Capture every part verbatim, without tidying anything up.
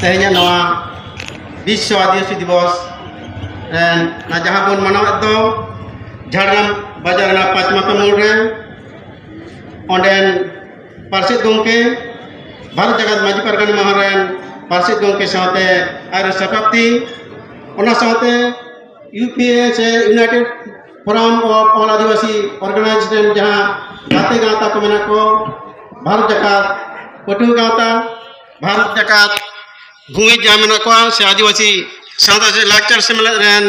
ᱛᱮᱦᱮᱧᱟᱜ ᱱᱚᱣᱟ ᱵᱤᱥᱥᱚ ᱟᱹᱫᱤᱵᱟᱹᱥᱤ ᱫᱤᱵᱚᱥ ᱨᱮᱱ ᱱᱟ ᱡᱟᱦᱟᱸ ᱵᱚᱱ ᱢᱟᱱᱟᱣᱮᱫ ᱫᱚ ᱡᱷᱟᱲᱜᱨᱟᱢ ᱵᱟᱡᱟᱨ ᱨᱮᱱᱟᱜ ᱯᱟᱸᱪ ᱢᱟᱛᱟ ᱢᱳᱲ ᱨᱮ, ᱚᱸᱰᱮᱱ ᱯᱟᱨᱥᱮᱛ ᱜᱚᱢᱠᱮ, ᱵᱷᱟᱨᱚᱛ ᱡᱟᱠᱟᱛ ᱢᱟᱹᱡᱷᱤ ᱯᱟᱨᱜᱟᱱᱟ ᱢᱟᱦᱟᱞ ᱨᱮᱱ ᱯᱟᱨᱥᱮᱛ ᱜᱚᱢᱠᱮ ᱥᱟᱶᱛᱮ ᱟᱨ ᱥᱟᱯᱟᱵᱛᱤ, ᱚᱱᱟ ᱥᱟᱶᱛᱮ ᱤᱭᱩ ᱯᱤ ᱮ ᱥᱮ United Forum of All Adivasi Organization ᱡᱟᱦᱟᱸ ᱜᱟᱛᱮ ᱜᱟᱶᱛᱟ ᱠᱚ ᱢᱮᱱᱟᱜ ᱠᱚ, ᱵᱷᱟᱨᱚᱛ ᱡᱟᱠᱟᱛ ᱯᱟᱹᱴᱷᱩᱣᱟᱹ ᱜᱟᱶᱛᱟ, ᱵᱷᱟᱨᱚᱛ ᱡᱟᱠᱟᱛ ᱵᱷᱩᱢᱤ ᱡᱟᱦᱟᱸ ᱢᱮᱱᱟᱜ ᱠᱚᱣᱟ, ᱥᱮ ᱟᱹᱫᱤᱵᱟᱹᱥᱤ ᱥᱟᱶᱛᱟ ᱥᱮ ᱞᱟᱠᱪᱟᱨ ᱥᱮᱢᱞᱮᱫ ᱨᱮᱱ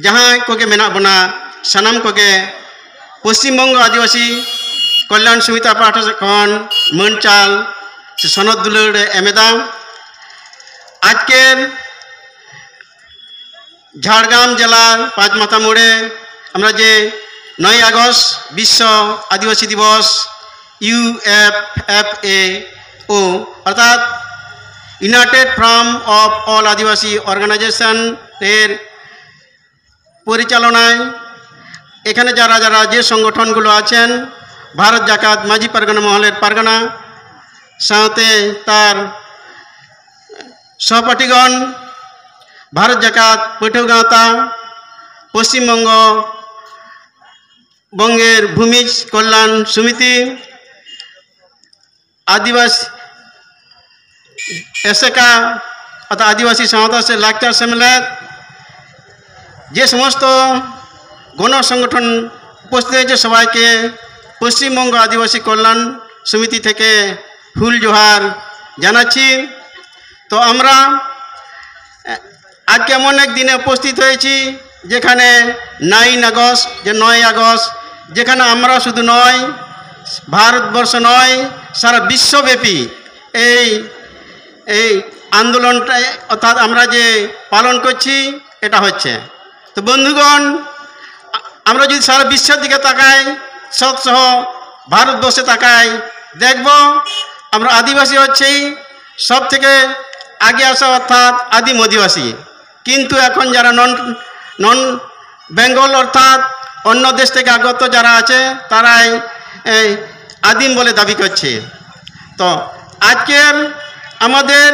ᱡᱟᱦᱟᱸᱭ ᱠᱚᱜᱮ ᱢᱮᱱᱟᱜ ᱵᱚᱱᱟ, ᱥᱟᱱᱟᱢ ᱠᱚᱜᱮ ᱯᱚᱥᱪᱤᱢ ᱵᱚᱝᱜᱚ ᱟᱹᱫᱤᱵᱟᱹᱥᱤ ᱠᱚᱞᱭᱟᱱ ᱥᱚᱢᱤᱛᱟ ᱯᱟᱦᱴᱟ ᱥᱮᱫ ᱠᱷᱚᱱ ᱢᱟᱹᱱ ᱪᱟᱞ ᱥᱮ ᱥᱚᱱᱚᱛ ᱫᱩᱞᱟᱹᱲ ᱮ ᱮᱢ ᱮᱫᱟ᱾ ᱟᱡᱠᱮᱨ ᱡᱷᱟᱲᱜᱨᱟᱢ ᱡᱮᱞᱟ ᱯᱟᱸᱪ ᱢᱟᱛᱟ ᱢᱳᱲᱮ আমরা যে নয় আগস্ট বিশ্ব আদিবাসী দিবস, ইউএফএফএও, অর্থাৎ United Forum of All Adivasi Organisation এর পরিচালনায় এখানে যারা যারা যে সংগঠনগুলো আছেন, ভারত জাকাত মাঝি পারগানা মহলের পারগানা, ᱥᱟᱶᱛᱮ ᱛᱟᱨ ᱥᱚᱦᱚᱯᱟᱴᱷᱤᱜᱚᱱ, ᱵᱷᱟᱨᱚᱛ ᱡᱟᱠᱟᱛ ᱯᱟᱹᱴᱷᱩᱣᱟᱹ ᱜᱟᱶᱛᱟ, ᱯᱚᱥᱪᱤᱢ ᱵᱚᱝᱜᱚ ᱵᱚᱝᱜᱮᱨ ᱵᱷᱩᱢᱤᱡᱽ ᱠᱚᱞᱭᱟᱱ ᱥᱚᱢᱤᱛᱤ, ᱟᱹᱫᱤᱵᱟᱹᱥᱤ ᱮᱥᱮᱠᱟ ᱚᱨᱛᱷᱟᱛ ᱟᱹᱫᱤᱵᱟᱹᱥᱤ ᱥᱟᱶᱛᱟ ᱥᱮ ᱞᱟᱠᱪᱟᱨ ᱥᱮᱢᱞᱮᱫ, যে সমস্ত গণ সংগঠন উপস্থিত হয়েছে, সবাইকে পশ্চিমবঙ্গ আদিবাসী কল্যাণ সমিতি থেকে হুল জোহার জানাচ্ছি। তো আমরা আজকে এমন এক দিনে উপস্থিত হয়েছি, যেখানে নাইন আগস্ট, যে নয় আগস্ট, যেখানে আমরা শুধু নয়, ভারতবর্ষ নয়, সারা বিশ্বব্যাপী এই এই আন্দোলনটা, অর্থাৎ আমরা যে পালন করছি, এটা হচ্ছে। তো বন্ধুগণ, আ- আমরা যদি সারা বিশ্বের দিকে তাকাই, সৎসহ ভারতবর্ষে তাকাই, দেখব আমরা আদিবাসী হচ্ছেই সব থেকে আগে আসা, অর্থাৎ আদিম অধিবাসী। কিন্তু এখন যারা নন নন বেঙ্গল অর্থাৎ অন্য দেশ থেকে আগত যারা আছে, তারাই এই আদিম বলে দাবি করছে। তো আজকের আমাদের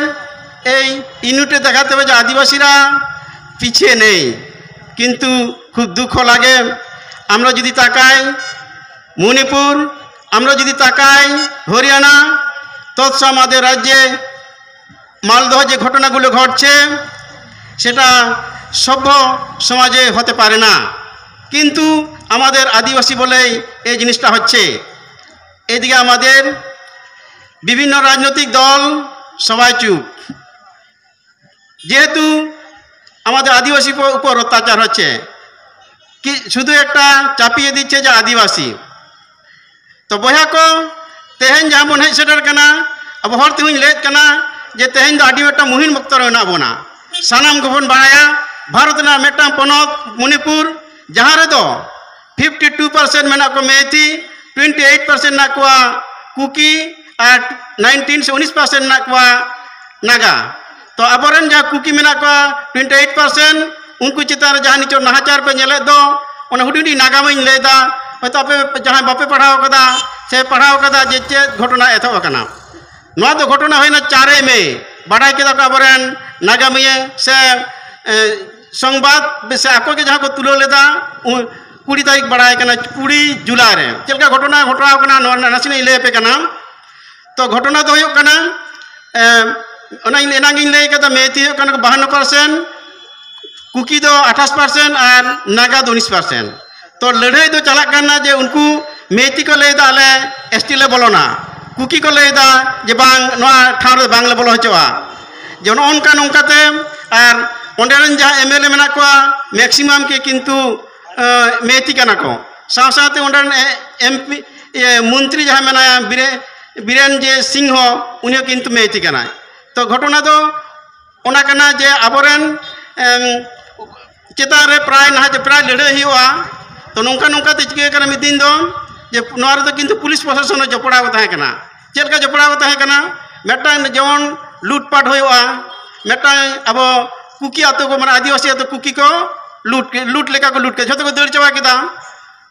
এই ইউনিটে দেখা যাবে যে আদিবাসীরা পিছিয়ে নেই, কিন্তু খুব দুঃখ লাগে। আমরা যদি তাকাই মণিপুর, আমরা যদি তাকাই হরিয়ানা, তৎসহ আমাদের রাজ্যে মালদহ যে ঘটনাগুলো ঘটছে, সেটা সভ্য সমাজে হতে পারে না, কিন্তু আমাদের আদিবাসী বলেই এই জিনিসটা হচ্ছে। এদিকে আমাদের বিভিন্ন রাজনৈতিক দল সবাই চুপ, যেহেতু আমাদের আদিবাসী উপ- উপর অত্যাচার হচ্ছে, কি শুধু একটা চাপিয়ে দিচ্ছে যে আদিবাসী। ᱛᱚ ᱵᱚᱭᱦᱟ ᱠᱚ, ᱛᱮᱦᱮᱧ ᱡᱟᱦᱟᱸ ᱵᱚᱱ ᱦᱮᱡ ᱥᱮᱴᱮᱨ ᱠᱟᱱᱟ, ᱟᱵᱚ ᱦᱚᱲ ᱛᱮᱦᱚᱧ ᱞᱟᱹᱭᱮᱫ ᱠᱟᱱᱟ ᱡᱮ ᱛᱮᱦᱮᱧ ᱫᱚ ᱟᱹᱰᱤ ᱢᱤᱫᱴᱟᱝ ᱢᱩᱦᱤᱢ ᱚᱠᱛᱚ ᱨᱮ ᱢᱮᱱᱟᱜ ᱵᱚᱱᱟ᱾ ᱥᱟᱱᱟᱢ ᱠᱚᱵᱚᱱ ᱵᱟᱲᱟᱭᱟ, ᱵᱷᱟᱨᱚᱛ ᱨᱮᱱᱟᱜ ᱢᱤᱫᱴᱟᱝ ᱯᱚᱱᱚᱛ ᱢᱚᱱᱤᱯᱩᱨ, ᱡᱟᱦᱟᱸ ᱨᱮᱫᱚ ᱯᱷᱤᱯᱴᱤ ᱴᱩ ᱯᱟᱨᱥᱮᱱᱴ ᱢᱮᱱᱟᱜ ᱠᱚᱣᱟ ᱢᱮᱭᱛᱤ, ᱴᱩᱭᱮᱱᱴᱤ ᱮᱭᱤᱴ ᱯᱟᱨᱥᱮᱱᱴ ᱢᱮᱱᱟᱜ ᱠᱚᱣᱟ ᱠᱩᱠᱤ, ᱟᱨ ᱱᱟᱭᱤᱱᱴᱤᱱ ᱥᱮ ᱩᱱᱤᱥ ᱯᱟᱨᱥᱮᱱᱴ ᱢᱮᱱᱟᱜ ᱠᱚᱣᱟ ᱱᱟᱜᱟ᱾ ᱛᱚ ᱟᱵᱚᱨᱮᱱ ᱡᱟᱦᱟᱸ ᱠᱩᱠᱤ ᱢᱮᱱᱟᱜ ᱠᱚᱣᱟ ᱴᱩᱭᱮᱱᱴᱤ ᱮᱭᱤᱴ ᱯᱟᱨᱥᱮᱱᱴ, ᱩᱱᱠᱩ ᱪᱮᱛᱟᱱ ᱨᱮ ᱡᱟᱦᱟᱸ ᱱᱤᱛᱚᱜ ᱱᱟᱦᱟᱪᱟᱨ ᱯᱮ ᱧᱮᱞᱮᱫ ᱫᱚ, ᱚᱱᱟ ᱦᱩᱰᱤᱧ ᱦᱩᱰᱤᱧ ᱱᱟᱜᱟᱢ ᱤᱧ ᱞᱟᱹᱭᱫᱟ᱾ ᱦᱚᱭᱛᱳ ᱟᱯᱮ ᱡᱟᱦᱟᱸᱭ ᱵᱟᱯᱮ ᱯᱟᱲᱦᱟᱣ ᱠᱟᱫᱟ ᱥᱮ ᱯᱟᱲᱦᱟᱣ ᱠᱟᱫᱟ ᱡᱮ ᱪᱮᱫ ᱜᱷᱚᱴᱚᱱᱟ ᱮᱛᱚᱦᱚᱵ ᱟᱠᱟᱱᱟ᱾ ᱱᱚᱣᱟ ᱫᱚ ᱜᱷᱚᱴᱚᱱᱟ ᱦᱩᱭᱱᱟ ᱪᱟᱨᱮᱭ ᱢᱮ, ᱵᱟᱰᱟᱭ ᱠᱮᱫᱟ ᱠᱚ ᱟᱵᱚᱨᱮᱱ ᱱᱟᱜᱟᱢᱤᱭᱟᱹ ᱥᱮ, ᱮ, ᱥᱚᱝᱵᱟᱫ ᱥᱮ ᱟᱠᱚ ᱜᱮ ᱡᱟᱦᱟᱸ ᱠᱚ ᱛᱩᱞᱟᱹᱣ ᱞᱮᱫᱟ, ᱩ-, ᱠᱩᱲᱤ ᱛᱟᱹᱨᱤᱠᱷ ᱵᱟᱲᱟᱭ ᱠᱟᱱᱟ, ᱠᱩᱲᱤ ᱡᱩᱞᱟᱭ ᱨᱮ᱾ ᱪᱮᱫ ᱞᱮᱠᱟ ᱜᱷᱚᱴᱚᱱᱟ ᱜᱷᱚᱴᱟᱣ ᱠᱟᱱᱟ, ᱱᱚᱣᱟ ᱨᱮᱱᱟᱜ ᱱᱟᱥᱮᱱᱟᱜ ᱤᱧ ᱞᱟᱹᱭ ᱟᱯᱮ ᱠᱟᱱᱟ᱾ ᱛᱚ ᱜᱷᱚᱴᱚᱱᱟ ᱫᱚ ᱦᱩᱭᱩᱜ ᱠᱟᱱᱟ, ᱮ, ᱚᱱᱟ ᱤᱧ ᱮᱱᱟᱝ ᱜᱤᱧ ᱞᱟᱹᱭ ᱠᱟᱫᱟ, ᱢᱮᱭᱛᱤ ᱦᱩᱭᱩᱜ ᱠᱟᱱᱟ ᱠᱚ ᱵᱟᱦᱟᱱᱱᱚ ᱯᱟᱨᱥᱮᱱᱴ, ᱠᱩᱠᱤ ᱫᱚ ᱟᱴᱷᱟᱥ ᱯᱟᱨᱥᱮᱱᱴ ᱟᱨ ᱱᱟᱜᱟ ᱫᱚ ᱩᱱᱤᱥ ᱯᱟᱨᱥᱮᱱᱴ᱾ ᱛᱚ ᱞᱟᱹᱲᱦᱟᱹᱭ ᱫᱚ ᱪᱟᱞᱟᱜ ᱠᱟᱱᱟ ᱡᱮ ᱩᱱᱠᱩ ᱢᱮᱭᱛᱤ ᱠᱚ ᱞᱟᱹᱭᱫᱟ ᱟᱞᱮ ᱮᱥᱴᱤ ᱞᱮ ᱵᱚᱞᱚᱱᱟ, ᱠᱩᱠᱤ ᱠᱚ ᱞᱟᱹᱭᱫᱟ ᱡᱮ ᱵᱟᱝ, ᱱᱚᱣᱟ ᱴᱷᱟᱶ ᱨᱮ ᱵᱟᱝᱞᱮ ᱵᱚᱞᱚ ᱦᱚᱪᱚᱜᱼᱟ᱾ ᱡᱮ ᱱᱚᱜᱼᱚ ᱱᱚᱝᱠᱟ ᱱᱚᱝᱠᱟᱛᱮ, ᱟᱨ ᱚᱸᱰᱮ ᱨᱮᱱ ᱡᱟᱦᱟᱸ ᱮᱢ ᱮᱞ ᱮ ᱢᱮᱱᱟᱜ ᱠᱚᱣᱟ, ᱢᱮᱠᱥᱤᱢᱟᱢ ᱜᱮ ᱠᱤᱱᱛᱩ, ᱮ, ᱢᱮᱭᱛᱤ ᱠᱟᱱᱟ ᱠᱚ᱾ ᱥᱟᱶ ᱥᱟᱶᱛᱮ ᱚᱸᱰᱮ ᱨᱮᱱ ᱮ-, ᱮᱢ ᱯᱤ, ᱤᱭᱟᱹ, ᱢᱚᱱᱛᱨᱤ ᱡᱟᱦᱟᱸᱭ ᱢᱮᱱᱟᱭᱟ, ᱵᱤᱨᱮ-, ᱵᱤᱨᱮᱱ ᱡᱮ ᱥᱤᱝᱦᱚ, ᱩᱱᱤ ᱦᱚᱸ ᱠᱤᱱᱛᱩ ᱢᱮᱭᱛᱤ ᱠᱟᱱᱟᱭ᱾ ᱛᱚ ᱜᱷᱚᱴᱚᱱᱟ ᱫᱚ ᱚᱱᱟ ᱠᱟᱱᱟ ᱡᱮ ᱟᱵᱚᱨᱮᱱ, ᱮᱢ, ᱪᱮᱛᱟᱱ ᱨᱮ ᱯᱨᱟᱭ ᱱᱟᱦᱟᱜ ᱯᱨᱟᱭ ᱞᱟᱹᱲᱦᱟᱹᱭ ᱦᱩᱭᱩᱜᱼᱟ᱾ ᱛᱚ ᱱᱚᱝᱠᱟ ᱱᱚᱝᱠᱟ ᱛᱮ ᱪᱤᱠᱟᱹ ᱠᱟᱱᱟ, ᱢᱤᱫ ᱫᱤᱱ ᱫᱚ ᱡᱮ ᱱᱚᱣᱟ ᱨᱮᱫᱚ ᱠᱤᱱᱛᱩ ᱯᱩᱞᱤᱥ ᱯᱨᱚᱥᱟᱥᱚᱱ ᱦᱚᱸ ᱡᱚᱯᱲᱟᱣ ᱠᱚ ᱛᱟᱦᱮᱸ ᱠᱟᱱᱟ᱾ ᱪᱮᱫ ᱞᱮᱠᱟ ᱡᱚᱯᱲᱟᱣ ᱠᱚ ᱛᱟᱦᱮᱸ ᱠᱟᱱᱟ? ᱢᱤᱫᱴᱟᱝ ᱡᱮᱢᱚᱱ ᱞᱩᱴᱯᱟᱴ ᱦᱩᱭᱩᱜᱼᱟ, ᱢᱤᱫᱴᱟᱝ ᱟᱵᱚ ᱠᱩᱠᱤ ᱟᱛᱳ ᱠᱚ, ᱢᱟᱱᱮ ᱟᱹᱫᱤᱵᱟᱹᱥᱤ ᱟᱛᱳ ᱠᱩᱠᱤ ᱠᱚ ᱞᱩᱴ, ᱞᱩᱴ ᱞᱮᱠᱟ ᱠᱚ ᱞᱩᱴ ᱠᱮᱫ, ᱡᱷᱚᱛᱚ ᱠᱚ ᱫᱟᱹᱲ ᱪᱟᱵᱟ ᱠᱮᱫᱟ᱾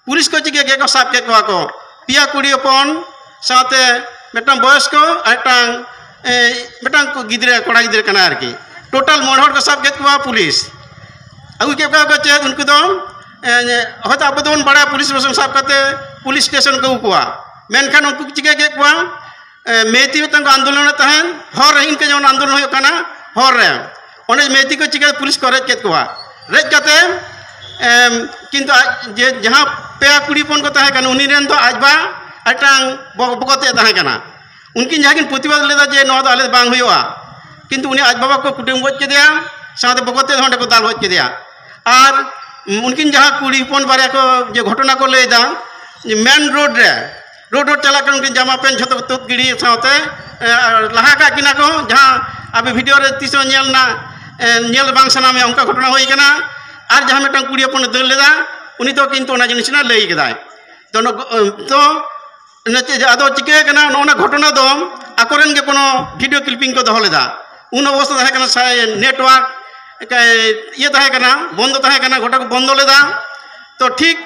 ᱯᱩᱞᱤᱥ ᱠᱚ ᱪᱤᱠᱟᱹ ᱠᱮᱫ ᱠᱚ, ᱥᱟᱵ ᱠᱮᱫ ᱠᱚᱣᱟ ᱠᱚ, ᱯᱮᱭᱟ ᱠᱩᱲᱤ ᱦᱚᱯᱚᱱ ᱥᱟᱶᱛᱮ ᱢᱤᱫᱴᱟᱝ ᱵᱚᱭᱚᱥᱠᱚ ᱟᱨ ᱢᱤᱫᱴᱟᱝ ᱮ, ᱢᱤᱫᱴᱟᱝ ᱠᱚ ᱜᱤᱫᱽᱨᱟᱹ, ᱠᱚᱲᱟ ᱜᱤᱫᱽᱨᱟᱹ ᱠᱟᱱᱟᱭ ᱟᱨᱠᱤ᱾ ᱴᱳᱴᱟᱞ ᱢᱚᱬᱮ ᱦᱚᱲ ᱠᱚ ᱥᱟᱵ ᱠᱮᱫ ᱠᱚᱣᱟ ᱯᱩᱞᱤᱥ᱾ ᱟᱹᱜᱩ ᱠᱮᱫ ᱠᱚᱣᱟ ᱠᱚ ᱪᱮᱫ, ᱩᱱᱠᱩ ᱫᱚ, ᱮ, ᱦᱚᱭᱛᱳ ᱟᱵᱚ ᱫᱚᱵᱚᱱ ᱵᱟᱲᱟᱭᱟ ᱯᱩᱞᱤᱥ ᱯᱨᱚᱥᱟᱥᱚᱱ ᱥᱟᱵ ᱠᱟᱛᱮ ᱯᱩᱞᱤᱥ ᱥᱴᱮᱥᱚᱱ ᱠᱚ ᱟᱹᱜᱩ ᱠᱚᱣᱟ᱾ ᱢᱮᱱᱠᱷᱟᱱ ᱩᱱᱠᱩ ᱠᱚ ᱪᱤᱠᱟᱹ ᱠᱮᱫ ᱠᱚᱣᱟ? ᱮ, ᱢᱮᱭᱛᱤ ᱢᱤᱫᱴᱟᱝ ᱠᱚ ᱟᱱᱫᱳᱞᱚᱱᱮᱫ ᱛᱟᱦᱮᱸᱫ, ᱦᱚᱨ ᱨᱮ, ᱤᱱᱠᱟᱹ ᱡᱮᱢᱚᱱ ᱟᱱᱫᱳᱞᱚᱱ ᱦᱩᱭᱩᱜ ᱠᱟᱱᱟ ᱦᱚᱨ ᱨᱮ, ᱚᱸᱰᱮ ᱢᱮᱭᱛᱤ ᱠᱚ ᱪᱤᱠᱟᱹ ᱯᱩᱞᱤᱥ ᱠᱚ ᱨᱮᱡ ᱠᱮᱫ ᱠᱚᱣᱟ᱾ ᱨᱮᱡ ᱠᱟᱛᱮ, ᱮᱢ, ᱠᱤᱱᱛᱩ ᱟᱡ ᱡᱮ, ᱡᱟᱦᱟᱸ ᱯᱮᱭᱟ ᱠᱩᱲᱤ ᱦᱚᱯᱚᱱ ᱠᱚ ᱛᱟᱦᱮᱸ ᱠᱟᱱᱟ, ᱩᱱᱤ ᱨᱮᱱ ᱫᱚ ᱟᱡ ᱵᱟ ᱢᱤᱫᱴᱟᱝ ᱵᱚ-, ᱵᱚᱠᱚᱛ ᱮ ᱛᱟᱦᱮᱸ ᱠᱟᱱᱟ᱾ ᱩᱱᱠᱤᱱ ᱡᱟᱦᱟᱸ ᱠᱤᱱ ᱯᱨᱚᱛᱤᱵᱟᱫ ᱞᱮᱫᱟ ᱡᱮ ᱱᱚᱣᱟ ᱫᱚ ᱟᱞᱮ ᱫᱚ ᱵᱟᱝ ᱦᱩᱭᱩᱜᱼᱟ, ᱠᱤᱱᱛᱩ ᱩᱱᱤ ᱟᱡ ᱵᱟᱵᱟ ᱠᱚ ᱠᱩᱴᱟᱹᱢ ᱜᱚᱡ ᱠᱮᱫᱮᱭᱟ, ᱥᱟᱶᱛᱮ ᱵᱚᱠᱚᱛ ᱛᱮᱫ ᱦᱚᱸ ᱚᱸᱰᱮ ᱠᱚ ᱫᱟᱞ ᱜᱚᱡ ᱠᱮᱫᱮᱭᱟ᱾ ᱟᱨ, ᱩᱢ, ᱩᱱᱠᱤᱱ ᱡᱟᱦᱟᱸ ᱠᱩᱲᱤ ᱦᱚᱯᱚᱱ ᱵᱟᱨᱭᱟ ᱠᱚ ᱡᱮ ᱜᱷᱚᱴᱚᱱᱟ ᱠᱚ ᱞᱟᱹᱭᱫᱟ, ᱡᱮ ᱢᱮᱱ ᱨᱳᱰ ᱨᱮ, ᱨᱳᱰ ᱨᱳᱰ ᱪᱟᱞᱟᱜ ᱠᱟᱱᱟ, ᱩᱱᱠᱤᱱ ᱡᱟᱢᱟ ᱯᱮᱱᱴ ᱡᱷᱚᱛᱚ ᱠᱚ ᱛᱩᱫ ᱜᱤᱰᱤ ᱥᱟᱶᱛᱮ, ᱮ, ᱟᱨ ᱞᱟᱦᱟ ᱠᱟᱜ ᱠᱤᱱᱟ ᱠᱚ, ᱡᱟᱦᱟᱸ ᱟᱯᱮ ᱵᱷᱤᱰᱤᱭᱳ ᱨᱮ ᱛᱤᱥ ᱦᱚᱸ ᱧᱮᱞ ᱨᱮᱱᱟᱜ, ᱮ, ᱧᱮᱞ ᱵᱟᱝ ᱥᱟᱱᱟ ᱢᱮᱭᱟ, ᱚᱱᱠᱟ ᱜᱷᱚᱴᱚᱱᱟ ᱦᱩᱭ ᱠᱟᱱᱟ᱾ ᱟᱨ ᱡᱟᱦᱟᱸ ᱢᱤᱫᱴᱟᱝ ᱠᱩᱲᱤ ᱦᱚᱯᱚᱱᱮ ᱫᱟᱹᱲ ᱞᱮᱫᱟ, ᱩᱱᱤ ᱫᱚ ᱠᱤᱱᱛᱩ ᱚᱱᱟ ᱡᱤᱱᱤᱥ ᱨᱮᱱᱟᱜ ᱞᱟᱹᱭ ᱠᱮᱫᱟᱭ᱾ ᱛᱚ, ᱱᱚ-, ᱛᱚ ᱚᱱᱟ ᱪᱮᱫ, ᱟᱫᱚ ᱪᱤᱠᱟᱹ ᱠᱟᱱᱟ, ᱱᱚᱜᱼᱚ ᱱᱟ ᱜᱷᱚᱴᱚᱱᱟ ᱫᱚ ᱟᱠᱚᱨᱮᱱ ᱜᱮ ᱠᱳᱱᱳ ᱵᱷᱤᱰᱤᱭᱳ ᱠᱞᱤᱯᱤᱝ ᱠᱚ ᱫᱚᱦᱚ ᱞᱮᱫᱟ᱾ ᱩᱱ ᱚᱵᱚᱥᱛᱟ ᱛᱟᱦᱮᱸ ᱠᱟᱱᱟ, ᱥᱟᱭ-, ᱱᱮᱴᱣᱟᱨᱠ ᱮᱠᱟᱭ ᱤᱭᱟᱹ ᱛᱟᱦᱮᱸ ᱠᱟᱱᱟ, ᱵᱚᱱᱫᱚ ᱛᱟᱦᱮᱸ ᱠᱟᱱᱟ, ᱜᱚᱴᱟ ᱠᱚ ᱵᱚᱱᱫᱚ ᱞᱮᱫᱟ᱾ ᱛᱚ ᱴᱷᱤᱠ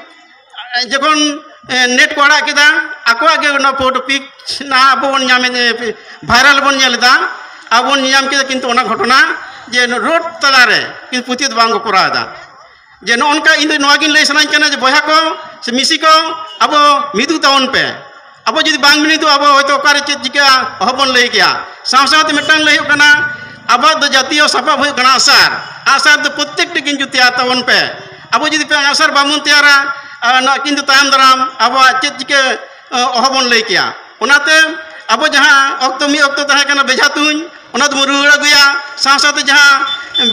ᱡᱚᱠᱷᱚᱱ, ᱮ, ᱱᱮᱴ ᱠᱚ ᱟᱲᱟᱜ ᱠᱮᱫᱟ, ᱟᱠᱚᱣᱟᱜ ᱜᱮ ᱚᱱᱟ ᱯᱷᱳᱴᱳ ᱯᱤᱠ ᱱᱟ ᱟᱵᱚ ᱵᱚᱱ ᱧᱟᱢᱮᱫ, ᱮ, ᱵᱷᱟᱭᱨᱟᱞ ᱵᱚᱱ ᱧᱮᱞ ᱮᱫᱟ, ᱟᱵᱚ ᱵᱚᱱ ᱧᱟᱢ ᱠᱮᱫᱟ, ᱠᱤᱱᱛᱩ ᱚᱱᱟ ᱜᱷᱚᱴᱚᱱᱟ ᱡᱮ ᱨᱳᱰ ᱛᱟᱞᱟᱨᱮ ᱠᱤᱱᱛᱩ ᱯᱩᱛᱷᱤ ᱫᱚ ᱵᱟᱝ ᱠᱚ ᱠᱚᱨᱟᱣ ᱮᱫᱟ᱾ ᱡᱮ ᱱᱚᱜᱼᱚ ᱱᱚᱝᱠᱟ ᱤᱧ ᱫᱚ ᱱᱚᱣᱟ ᱜᱤᱧ ᱞᱟᱹᱭ ᱥᱟᱱᱟᱧ ᱠᱟᱱᱟ ᱡᱮ ᱵᱚᱭᱦᱟ ᱠᱚ ᱥᱮ ᱢᱤᱥᱤ ᱠᱚ, ᱟᱵᱚ ᱢᱤᱫᱩᱜ ᱛᱟᱵᱚᱱ ᱯᱮ᱾ ᱟᱵᱚ ᱡᱩᱫᱤ ᱵᱟᱝ ᱢᱤᱫᱩᱜ, ᱟᱵᱚ ᱦᱚᱭᱛᱳ ᱚᱠᱟᱨᱮ ᱪᱮᱫ ᱪᱤᱠᱟᱹᱜᱼᱟ ᱚᱦᱚᱵᱚᱱ ᱞᱟᱹᱭ ᱠᱮᱭᱟ᱾ ᱥᱟᱶ ᱥᱟᱶᱛᱮ ᱢᱤᱫᱴᱟᱝ ᱞᱟᱹᱭ ᱦᱩᱭᱩᱜ ᱠᱟᱱᱟ, ᱟᱵᱚᱣᱟᱜ ᱫᱚ ᱡᱟᱹᱛᱤᱭᱚ ᱥᱟᱯᱟᱵ ᱦᱩᱭᱩᱜ ᱠᱟᱱᱟ ᱟᱜᱼᱥᱟᱨ᱾ ᱟᱜᱼᱥᱟᱨ ᱫᱚ ᱯᱨᱚᱛᱛᱮᱠᱴᱤ ᱠᱤᱱᱛᱩ ᱛᱮᱭᱟᱨ ᱛᱟᱵᱚᱱ ᱯᱮ᱾ ᱟᱵᱚ ᱡᱩᱫᱤ ᱯᱮ ᱟᱜᱼᱥᱟᱨ ᱵᱟᱵᱚᱱ ᱛᱮᱭᱟᱨᱟ, ᱟᱨ ᱱᱚᱣᱟ ᱠᱤᱱᱛᱩ ᱛᱟᱭᱚᱢ ᱫᱟᱨᱟᱢ ᱟᱵᱚᱣᱟᱜ ᱪᱮᱫ ᱪᱤᱠᱟᱹ, ᱚᱦᱚᱵᱚᱱ ᱞᱟᱹᱭ ᱠᱮᱭᱟ᱾ ᱚᱱᱟᱛᱮ ᱟᱵᱚ ᱡᱟᱦᱟᱸ ᱚᱠᱛᱚ, ᱢᱤᱫ ᱚᱠᱛᱚ ᱛᱟᱦᱮᱸ ᱠᱟᱱᱟ ᱵᱮᱡᱷᱟ ᱛᱩᱧ, ᱚᱱᱟ ᱫᱚᱵᱚᱱ ᱨᱩᱣᱟᱹᱲ ᱟᱹᱜᱩᱭᱟ᱾ ᱥᱟᱶ ᱥᱟᱶᱛᱮ ᱡᱟᱦᱟᱸ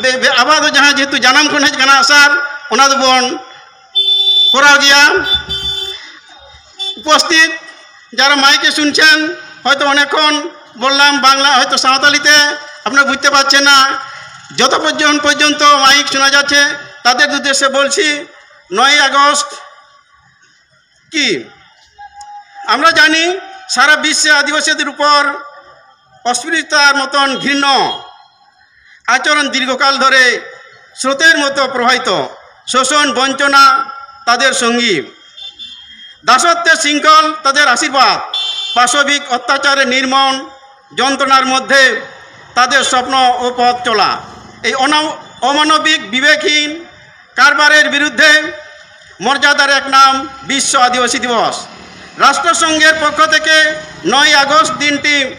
ᱵᱮ-, ᱵᱮ-, ᱟᱵᱚᱣᱟᱜ ᱫᱚ ᱡᱟᱦᱟᱸ ᱡᱮᱦᱮᱛᱩ ᱡᱟᱱᱟᱢ ᱠᱷᱚᱱ ᱦᱮᱡ ᱠᱟᱱᱟ ᱟᱜᱼᱥᱟᱨ, ᱚᱱᱟ ᱫᱚᱵᱚᱱ ᱠᱚᱨᱟᱣ ᱜᱮᱭᱟ᱾ উপস্থিত যারা মাইকে শুনছেন, হয়তো অনেকক্ষণ বললাম বাংলা, হয়তো সাঁওতালিতে আপনারা বুঝতে পারছেন না। যত পর্যন্ত পর্যন্ত মাইক শোনা যাচ্ছে, তাদের উদ্দেশ্যে বলছি, নয়ই আগস্ট কি? আমরা জানি সারা বিশ্বে আদিবাসীদের উপর অস্পৃশ্যতার মতন ঘৃণ্য আচরণ দীর্ঘকাল ধরে স্রোতের মতো প্রবাহিত। শোষণ, বঞ্চনা তাদের সঙ্গী, দাসত্বের শৃঙ্খল তাদের আশীর্বাদ। পাশবিক অত্যাচারের নির্মম যন্ত্রণার মধ্যে তাদের স্বপ্ন ও পথ চলা। এই অনা- অমানবিক বিবেকহীন কারবারের বিরুদ্ধে মর্যাদার এক নাম বিশ্ব আদিবাসী দিবস। রাষ্ট্রসংঘের পক্ষ থেকে নয় আগস্ট দিনটি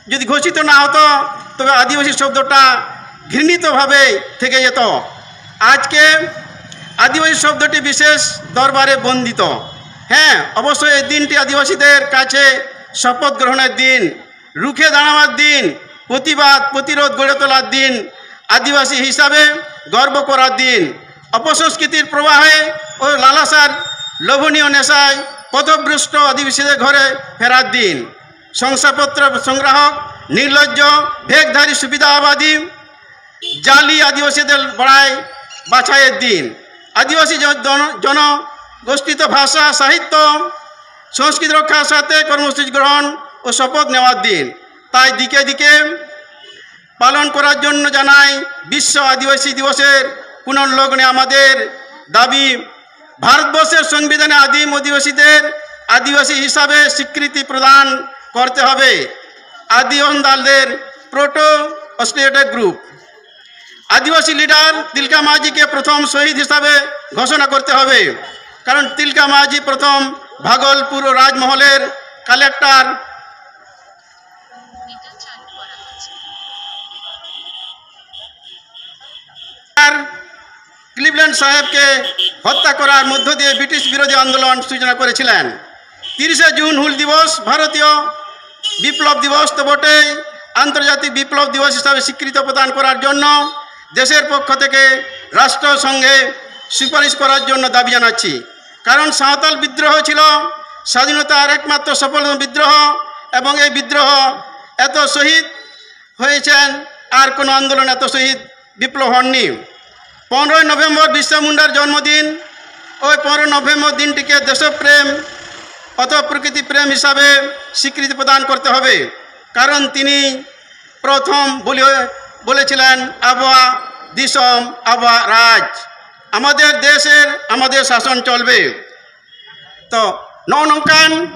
যদি ঘোষিত না হতো, তবে আদিবাসী শব্দটা ঘৃণিতভাবে থেকে যেত। আজকে আদিবাসী শব্দটি বিশেষ দরবারে বন্দিত। হ্যাঁ, অবশ্যই এই দিনটি আদিবাসীদের কাছে শপথ গ্রহণের দিন, রুখে দাঁড়াবার দিন, প্রতিবাদ প্রতিরোধ গড়ে তোলার দিন, আদিবাসী হিসাবে গর্ব করার দিন। অপসংস্কৃতির প্রবাহে ও লালসার লোভনীয় নেশায় পথভ্রষ্ট আদিবাসীদের ঘরে ফেরার দিন। শংসাপত্র সংগ্রাহক, নির্লজ্জ, ভেকধারী সুবিধাবাদী, জালি আদিবাসীদের বড়াই বাছাইয়ের দিন। আদিবাসী জন- জন- জনগোষ্ঠীত ভাষা, সাহিত্য, সংস্কৃতি রক্ষার সাথে কর্মসূচি গ্রহণ ও শপথ নেওয়ার দিন। তাই দিকে দিকে পালন করার জন্য জানাই বিশ্ব আদিবাসী দিবসের পুনর্লগ্নে আমাদের দাবি। ভারতবর্ষের সংবিধানে আদিম অধিবাসীদের আদিবাসী হিসাবে স্বীকৃতি প্রদান করতে হবে। আদিওয়ান্দালদের প্রোটো অস্ট্রেলিয়ান গ্রুপ, আদিবাসী লিডার তিলকা মাঝিকে প্রথম শহীদ হিসাবে ঘোষণা করতে হবে, কারণ তিলকা মাঝি প্রথম ভাগলপুর ও রাজমহলের কালেক্টর আর ক্লিভল্যান্ড সাহেবকে হত্যা করার মধ্য দিয়ে ব্রিটিশ বিরোধী আন্দোলন সূচনা করেছিলেন। তিরিশে জুন হুল দিবস, ভারতীয় বিপ্লব দিবস তো বটেই, আন্তর্জাতিক বিপ্লব দিবস হিসাবে স্বীকৃতি প্রদান করার জন্য দেশের পক্ষ থেকে রাষ্ট্রসংঘে সুপারিশ করার জন্য দাবি জানাচ্ছি। কারণ সাঁওতাল বিদ্রোহ ছিল স্বাধীনতার একমাত্র সফল বিদ্রোহ, এবং এই বিদ্রোহ এত শহীদ হয়েছেন, আর কোনো আন্দোলন এত শহীদ বিপ্লব হননি। পনেরোই নভেম্বর বিরসা মুন্ডার জন্মদিন। ওই পনেরোই নভেম্বর দিনটিকে দেশপ্রেম অথবা প্রকৃতি প্রেম হিসাবে স্বীকৃতি প্রদান করতে হবে, কারণ তিনি প্রথম বলে বলেছিলেন, "ᱟᱵᱚᱣᱟᱜ ᱫᱤᱥᱚᱢ, ᱟᱵᱚᱣᱟᱜ ᱨᱟᱡᱽ", আমাদের দেশের আমাদের শাসন চলবে। তো ᱱᱚᱜᱼᱚ ᱱᱚᱝᱠᱟᱱ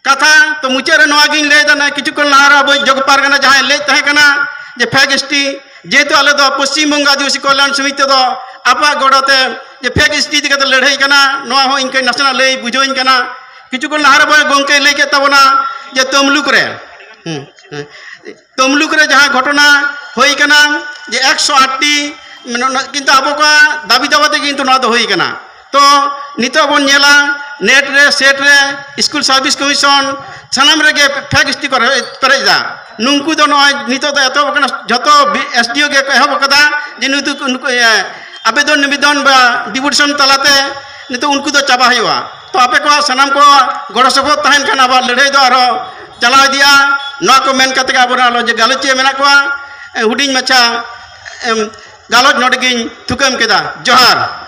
ᱠᱟᱛᱷᱟ ᱛᱚ ᱢᱩᱪᱟᱹᱫ ᱨᱮ ᱱᱚᱣᱟ ᱜᱤᱧ ᱞᱟᱹᱭ ᱮᱫᱟ, ᱱᱚᱜᱼᱚᱭ ᱠᱤᱪᱷᱩ ᱠᱷᱚᱱ ᱞᱟᱦᱟ ᱨᱮ ᱟᱵᱚ ᱡᱚᱜᱽ ᱯᱟᱨᱜᱟᱱᱟ ᱡᱟᱦᱟᱸᱭ ᱞᱟᱹᱭᱮᱫ ᱛᱟᱦᱮᱸ ᱠᱟᱱᱟ ᱡᱮ ᱯᱷᱮᱠ ᱮᱥᱴᱤ, ᱡᱮᱦᱮᱛᱩ ᱟᱞᱮ ᱫᱚ ᱯᱚᱥᱪᱤᱢ ᱵᱚᱝᱜᱚ ᱟᱹᱫᱤᱵᱟᱹᱥᱤ ᱠᱚᱞᱭᱟᱱ ᱥᱚᱢᱤᱛᱤ ᱛᱮᱫᱚ ᱟᱵᱚᱣᱟᱜ ᱜᱚᱲᱚ ᱛᱮ ᱡᱮ ᱯᱷᱮᱠ ᱮᱥᱴᱤ ᱤᱫᱤ ᱠᱟᱛᱮ ᱞᱟᱹᱲᱦᱟᱹᱭ ᱠᱟᱱᱟ, ᱱᱚᱣᱟ ᱦᱚᱸ ᱤᱧ ᱠᱟᱹᱡ ᱱᱟᱥᱮᱱᱟᱜ ᱞᱟᱹᱭ ᱵᱩᱡᱷᱟᱹᱣᱟᱹᱧ ᱠᱟᱱᱟ᱾ ᱠᱤᱪᱷᱩ ᱠᱷᱚᱱ ᱞᱟᱦᱟ ᱨᱮ ᱵᱚᱭ ᱜᱚᱢᱠᱮᱭ ᱞᱟᱹᱭ ᱠᱮᱫ ᱛᱟᱵᱚᱱᱟ ᱡᱮ ᱛᱟᱢᱞᱩᱠ ᱨᱮ, ᱦᱩᱸ, ᱦᱩᱸ, ᱛᱟᱢᱞᱩᱠ ᱨᱮ ᱡᱟᱦᱟᱸ ᱜᱷᱚᱴᱚᱱᱟ ᱦᱩᱭ ᱠᱟᱱᱟ ᱡᱮ ᱮᱠᱥᱚ ᱟᱴ ᱴᱤ, ᱢᱟᱱᱮ ᱚᱱᱟ ᱠᱤᱱᱛᱩ ᱟᱵᱚ ᱠᱚᱣᱟᱜ ᱫᱟᱹᱵᱤ ᱫᱟᱵᱟ ᱛᱮᱜᱮ ᱠᱤᱱᱛᱩ ᱱᱚᱣᱟ ᱫᱚ ᱦᱩᱭ ᱠᱟᱱᱟ᱾ ᱛᱚ ᱱᱤᱛᱚᱜ ᱵᱚᱱ ᱧᱮᱞᱟ ᱱᱮᱴ ᱨᱮ, ᱥᱮᱴ ᱨᱮ, ᱥᱠᱩᱞ ᱥᱟᱨᱵᱷᱤᱥ ᱠᱚᱢᱤᱥᱚᱱ, ᱥᱟᱱᱟᱢ ᱨᱮᱜᱮ ᱯᱷᱮᱠ ᱮᱥᱴᱤ ᱠᱚ ᱯᱮᱨᱮᱡ ᱮᱫᱟ᱾ ᱱᱩᱝᱠᱩ ᱫᱚ ᱱᱚᱜᱼᱚᱭ ᱱᱤᱛᱚᱜ ᱫᱚ ᱮᱛᱚᱦᱚᱵ ᱟᱠᱟᱱᱟ, ᱡᱷᱚᱛᱚ ᱮᱥᱰᱤᱳ ᱜᱮ ᱠᱚ ᱮᱦᱚᱵ ᱟᱠᱟᱫᱟ ᱡᱮ ᱱᱩᱠᱩ, ᱱᱩᱠᱩ, ᱮ, ᱟᱵᱮᱫᱚᱱ ᱱᱤᱵᱮᱫᱚᱱ ᱵᱟ ᱰᱤᱯᱩᱴᱮᱥᱚᱱ ᱛᱟᱞᱟᱛᱮ ᱱᱤᱛᱚᱜ ᱩᱱᱠᱩ ᱫᱚ ᱪᱟᱵᱟ ᱦᱩᱭᱩᱜᱼᱟ᱾ ᱛᱚ ᱟᱯᱮ ᱠᱚᱣᱟᱜ ᱥᱟᱱᱟᱢ ᱠᱚᱣᱟᱜ ᱜᱚᱲᱚ ᱥᱚᱯᱚᱦᱚᱫ ᱛᱟᱦᱮᱱ ᱠᱷᱟᱱ ᱟᱵᱚᱣᱟᱜ ᱞᱟᱹᱲᱦᱟᱹᱭ ᱫᱚ ᱟᱨᱦᱚᱸ ᱪᱟᱞᱟᱣ ᱤᱫᱤᱜᱼᱟ᱾ ᱱᱚᱣᱟ ᱠᱚ ᱢᱮᱱ ᱠᱟᱛᱮ ᱜᱮ ᱟᱵᱚᱨᱮᱱ ᱟᱨᱦᱚᱸ ᱡᱮ ᱜᱟᱞᱚᱪᱤᱭᱟᱹ ᱢᱮᱱᱟᱜ ᱠᱚᱣᱟ, ᱮ, ᱦᱩᱰᱤᱧ ᱢᱟᱪᱷᱟ, ᱮᱢ, ᱜᱟᱞᱚᱪ ᱱᱚᱰᱮ ᱜᱤᱧ ᱛᱷᱩᱠᱟᱹᱢ ᱠᱮᱫᱟ᱾ ᱡᱚᱦᱟᱨ᱾